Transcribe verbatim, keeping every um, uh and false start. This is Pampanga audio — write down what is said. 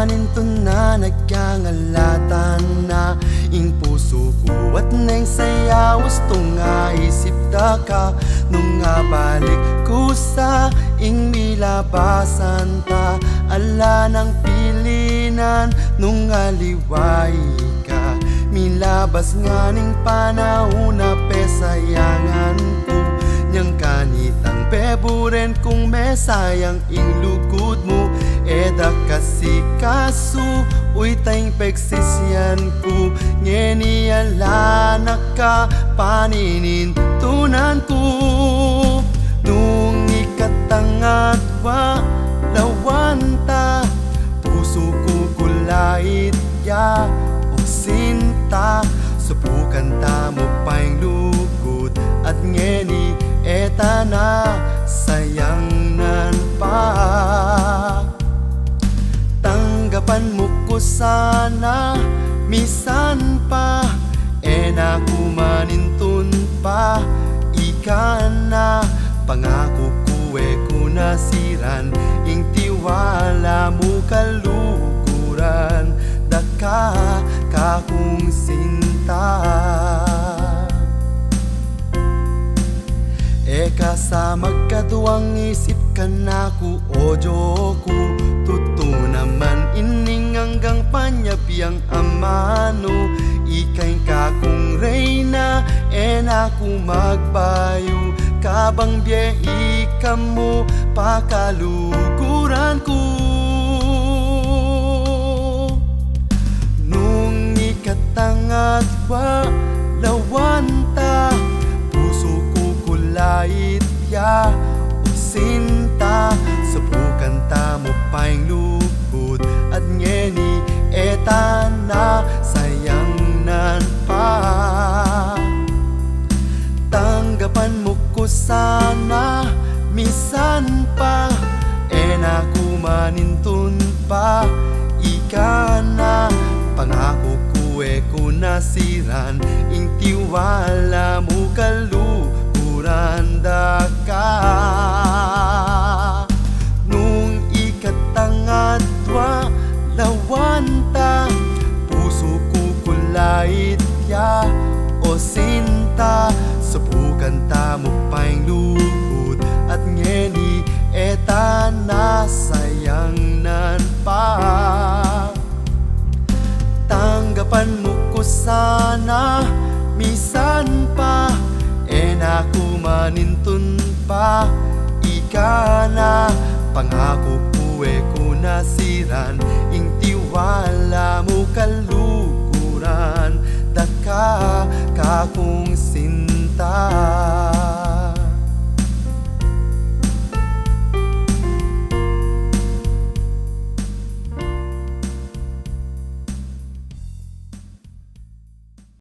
Nintun na nagkangalatan na ing pusu ku at neng saya, ustung aisip da ka. Nung abalik ku sa ing milabasan ta, ala nang pilinan nung aliwa ika. Milabas ngana ing panaun a pesayangan ku, nyang kanitang peburen kung mesayang ing lugud mu. E da kasikasu, uyta ing pegsisian ku, ngeni ala na ka paninintunan ku. Nung ikatang adwa, lawan ta, pusu ku kulait ya, o sinta, subukan ta mu pa ing lugud, at ngeni e ta na sayangnan pa. Tanggapan mu ku sana, misan pa e na ku manintun pa, ika na, pangaku ku e ku na siran ing tiwala mu kaluguran, daka kakung sinta. E ka sa magkaduang isip kanaku, o joku, tutu naman ining anggang panyabiang amanu. Ika ing kakung reyna, e na ku magbayu, kabang bie ika mu pa kaluguran ku. Nung ikatang adwa, lawan ta, pusu ku kulait ya, o sinta, subukan ta mu pa ing lugud, at ngeni e ta na sayangnan pa. Tanggapan mu ku sana, misan pa e na ku manintun pa, ika na, pangaku ku e ku na siran ing tiwala mu kaluguran, daka. Nung ikatang adwa, lawan ta, pusu ku kulait ya, o sinta, subukan ta mu pa ing lugud, at ngeni e ta na sayangnan pa. Tanggapan mu ku sana, misan pa e na ku manintun pa, ika na, pangaku ku e ku na siran ing tiwala mu kaluguran, daka kakung sinta.